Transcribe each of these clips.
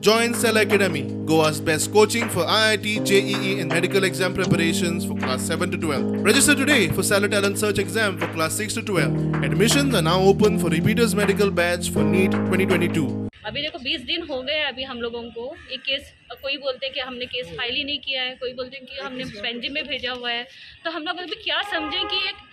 Join Cell Academy, Goa's best coaching for IIT, JEE and medical exam preparations for class 7 to 12. Register today for Stellar Talent Search exam for class 6 to 12. Admissions are now open for repeaters medical batch for NEET 2022. अभी देखो 20 दिन हो गए अभी हम लोगों को एक केस, कोई बोलते हैं कि हमने केस फाइल ही नहीं किया है, कोई बोलते हैं कि हमने पेंजिंग में भेजा हुआ है। तो हम लोग अभी क्या समझें कि एक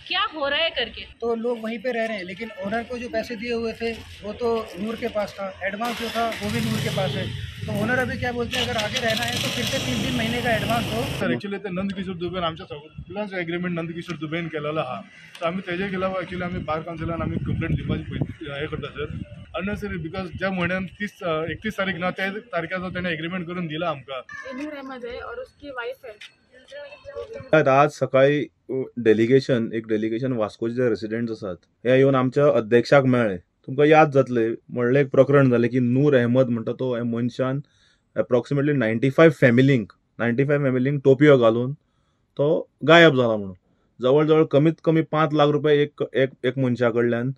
क्या हो रहा है करके। तो लोग वहीं पे रह रहे हैं, लेकिन ओनर को जो पैसे दिए हुए थे वो तो नूर के पास था, एडवांस जो था वो भी नूर के पास है। तो ओनर अभी क्या बोलते हैं, अगर आगे रहना है तो फिर से 3-3 महीने का एडवांस दो। सर एक्चुअली ते नंदकिशोर दुबेन आमच्या सगळ्यांचो एग्रीमेंट नंदकिशोर दुबेन केलेलो आहा। सो आमी तेजे खिलाफ एक्चुअली आमी बार कावन्सिलान आमी कंप्लेंट दिवपाची हें करता सर। अननेसेसरी because ज्या म्हयन्यान 31 तारीख ना त्या तारखेचो तेणें एग्रीमेंट करून दिला आमकां। नूर अहमद है और उसकी वाइफ है। आज सकाळी डेलिगेशन, एक डेलिगेशन वास्कोचे जे रेसिडेंट्स आसात हे येवन आमच्या अध्यक्षाक मेळ्ळे। तुमकां याद जातलें म्हणलें एक प्रकरण जालें की नूर अहमद म्हणटा तो ह्या मनशान एप्रॉक्सिमेटली 95 फॅमिलींक 95 फॅमिलींक टोपयो घालून तो गायब जाला म्हणून जवळ जवळ कमीत कमी 5 लाख रुपया एक एक एक मनशा कडल्यान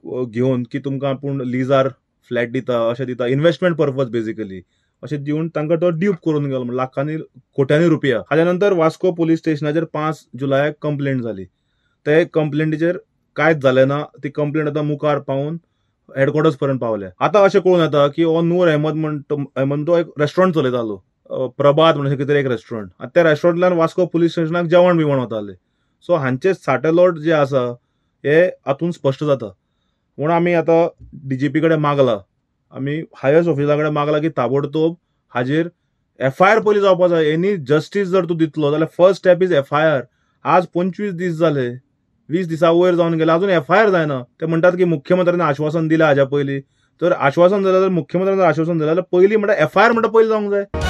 घेवन की तुमकां आपूण लिजार फ्लॅट दिता अशें दिता, इन्वेस्टमेंट पर्पज बेजिकली अशें दिवन तांकां तो ड्यूप करून गेलो लाखांनी कोट्यांनी रुपया। हाज्या नंतर वास्को पुलीस स्टेशनाचेर 5 जुलयाक कंप्लेंट जाली। ते कंप्लेंटीचेर कांयच जालें ना। ती कंप्लेंट आतां मुखार पावून हेडक्वॉर्टर्स पर्यंत पावल्या। आतां अशें कळून येता की हो नूर अहमद म्हणटा तो एक रेस्टॉरंट चलयतालो, प्रभात म्हणून कितें तरी एक रेस्टॉरंट। आतां त्या रेस्टॉरंटांतल्यान वास्को पुलीस स्टेशनाक जेवण बिवण वतालें। सो हांचे साटेलोट जे आसा हे हातूंत स्पश्ट जाता। म्हणून आमी आतां डीजीपी कडेन मागला, आमी हायस्ट ऑफिसरा कडेन मागला की ताबडतोब हाजेर एफआयआर पयलीं जावपा जाय। एनी जस्टीस जर तूं दितलो जाल्यार फर्स्ट स्टेप is FIR. आज 25 दीस जाले, 20 दिसां वयर जावन गेले, अजून एफआयआर जायना। ते म्हणटात की मुख्यमंत्र्यान आश्वासन दिलें हाज्या पयलीं, तर आश्वासन दिलें जाल्यार मुख्यमंत्र्यान आश्वासन दिलें जाल्यार पयलीं म्हणटा एफआयआर म्हणटा पयलीं जावंक जाय।